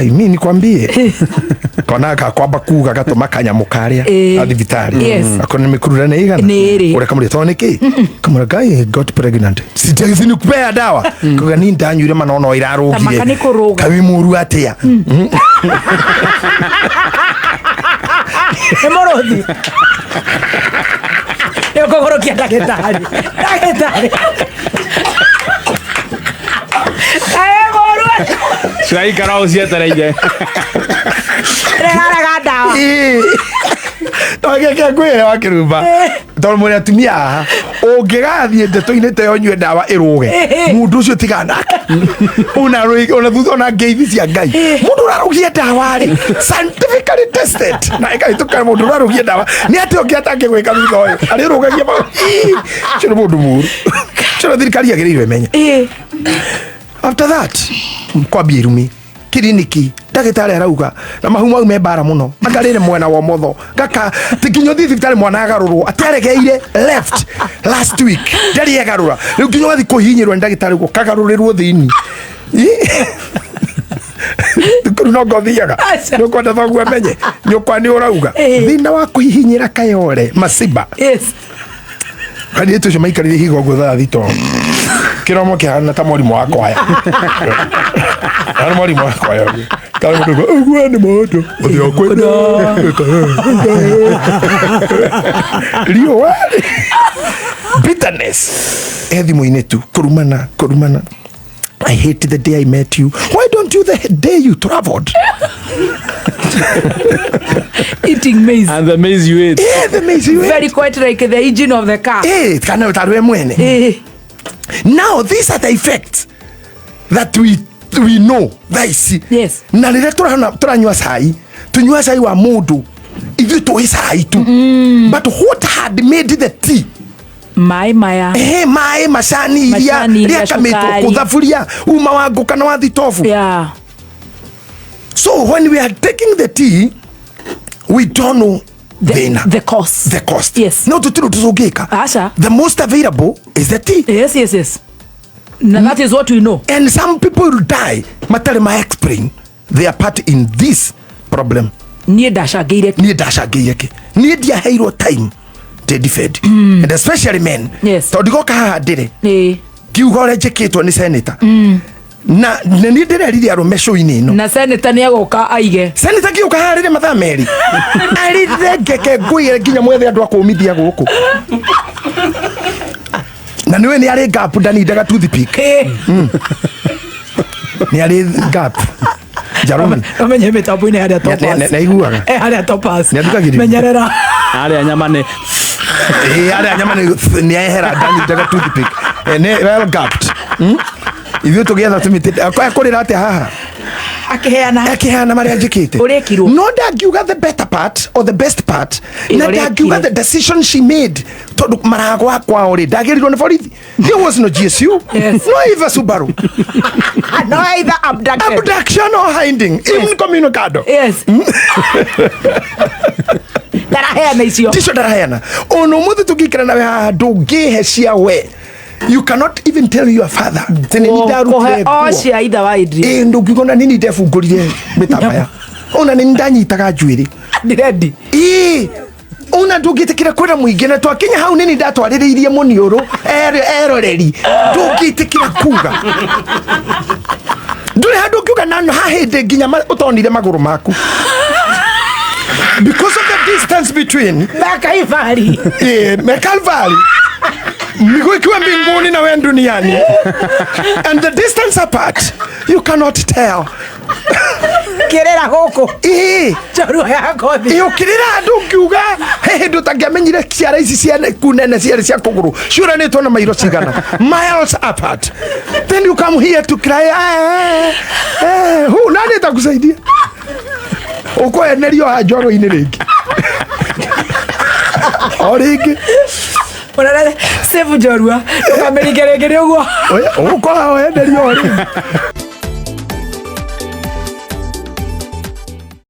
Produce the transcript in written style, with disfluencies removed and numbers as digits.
Kai, mi nikwambie kona gakwamba kuga gatũma kanyamũ karĩa a thibitarĩ. Ako nĩ mĩkurura nĩ igana. Nĩ ĩrĩ. Ũrĩa kamũria tondũ nĩ kĩ kamũra Ngai got pregnant sinikupea dawa kuga ni ndanyuire manono irarũgire. Tamaka nĩ kũrũga. Kawi mũru atĩa? Nĩ mũrũthi nĩ ũkũgũrũkia ndagĩtarĩ ndagĩtarĩ. Kaĩ mũru. Ciraikara o cietereire. Rĩraraga ndawa. Togeke ngwĩre wa kĩrumba tondũ mũrĩ atumia haha ũngĩgathiĩ ndeto-inĩ ta ĩyo nyue ndawa ĩrũge mũndũ ũcio tiga nake ona ona thutha ona ngeithi cia Ngai mũndũ ũrarũgia ndawa rĩ, scientifically tested na ĩkahĩtũka, mũndũ ũrarũgia ndawa nĩ atĩ ũngĩ atangĩgwĩka thutha ũyũ arĩrũgagia ũcio nĩ mũndũ mũru ũcio nĩ thirikari yagĩrĩirwo ĩmenye. After that kwambia irumi kiriniki ndagĩtarĩ arauga na mahu mau me mbara mũno akarĩrĩ mwena wa ũmotho gaka ti nginya ũthiĩ thibitarĩ mwana agarũrwo atĩ aregeire left last week ndarĩ egarũra rĩu nginya ũgathiĩ kũhihinyĩrwo nĩ ndagĩtarĩ ũguo kagarũrĩrwo thĩinĩ thukuru no ngothiaga. Aca. Nĩ ũkwenda thoguo amenye nyũkwa nĩ ũrauga thĩna wa kũhihinyĩra kayore masiba. Kairĩtu ũcio maikarire higo ũguo thaa thita ũũ. Kĩromo kĩhana ta mwarimũ wa kwaya. Hana mwarimũ wa kwaya ũguo. Karĩ mũndũ ũguo, ũguo nĩ mũndũ. Ũthĩ kwenda. Riũa. Bitterness. E thimũ-inĩ tu kũrumana kũrumana. I hate the day I met you. Why don't you the day you traveled? Eating maize. And the maize you ate. Yeah, the maize you ate. Very quite like the engine of the car. Kana tarwe mwene. Now these are the effects that we know thaa ici. Na rĩrĩa tũranyua cai, tũnyua cai wa mũndũ ithuĩ tũĩ cai tu, but what had made the tea? Maĩ maya. Ehe, maĩ macani iria Macani, iria, rĩa kamĩtũ cukari. kũthaburia uma wa ngũ kana wa thitobu. So when we are taking the tea, we don't know thĩna. The cost. The cost. No tũtirĩ tũcũngĩka. Aca. The most available is the tea. Yes. Na that is what we know. And some people will die matarĩ ma explain their part in this problem. Niĩ ndacangĩire. Niĩ ndacangĩire kĩ? Niĩ ndiaheirwo time ndĩ defend, and especially men. Tondũ ndigoka haha ndĩrĩ ngiuga ũrĩa njĩkĩtwo nĩ senator na nĩ niĩ ndĩrerire arũme show-inĩ ĩno. Na senator nĩ agoka aige. Senator ngĩũka haha rĩrĩ mathaa merĩ arĩre ngeke ngũire nginya mwethe andũ a kũmithia gũkũ na nĩwe nĩ arĩ gap ndanindaga toothpick. Nĩ arĩ gap njarũmi. Ũmenye mĩtambo-inĩ harĩa Topaz. Nĩ aiguaga. Harĩa Topaz. Nĩ athikagĩrĩria. Menyerera. Arĩa nyama nĩ Ĩĩ, arĩa nyama nĩ ehera ndanindaga toothpick. Nĩ well gapped. Ithuĩ tũgĩetha tũmĩtĩ ekũrĩra atĩa haha? Akĩheana. Akĩheana marĩa njĩkĩte. Ũrĩa ekirwo. No ndangiuga the better part or the best part na Ũrĩa ndangiuga ekirwo. the decision she made tondũ maragwa kwao rĩ ndagĩrĩirwo nĩ borithi. There was no GSU. No either Subaru. No either abducted. Abduction or hiding incommunicado. Ndaraheana icio. Ticio ndaraheana ona ũmũthĩ tũngĩikara nawe haha ndũngĩhe cia we. You cannot even tell your father tene ni Kũhe ndarutire o nguo. cia ithe wa Adrian. Ĩ ndũngiuga ona nini ndebungũrire mĩtambaya ona nĩ ndanyitaga njuĩrĩ. Ndirendi. Ĩĩ ona ndũngĩtĩkĩra kwĩra mũingĩ na twakinya hau nini ndatwarĩrĩirie mũniũrũ eroreri ndũngĩtĩkĩra kuga ndũrĩ handũ ũngiuga na ha hĩndĩ nginya ũtonire magũrũ maku because of the distance between Makaibari. Calvary miguu ikiwa mbinguni na wewe duniani and the distance apart you cannot tell. Kĩrĩra gũkũ. Njorua ya ngothi. Ĩ ũkĩrĩra andũ ũngiuga he hĩndĩ ũtangĩamenyire ciara ici cia kunene ciarĩ cia kũgũrũ ciũranĩtwo na mairo cigana miles apart. Then you come here to cry, hu nani atakusaidia ũkwenerio haha njoro-inĩ rĩngĩ o rĩngĩ. Ũrarere save njorua ndũkamĩringe rĩngĩ nĩ ũguo. Ũkoha wenderio o rĩngĩ.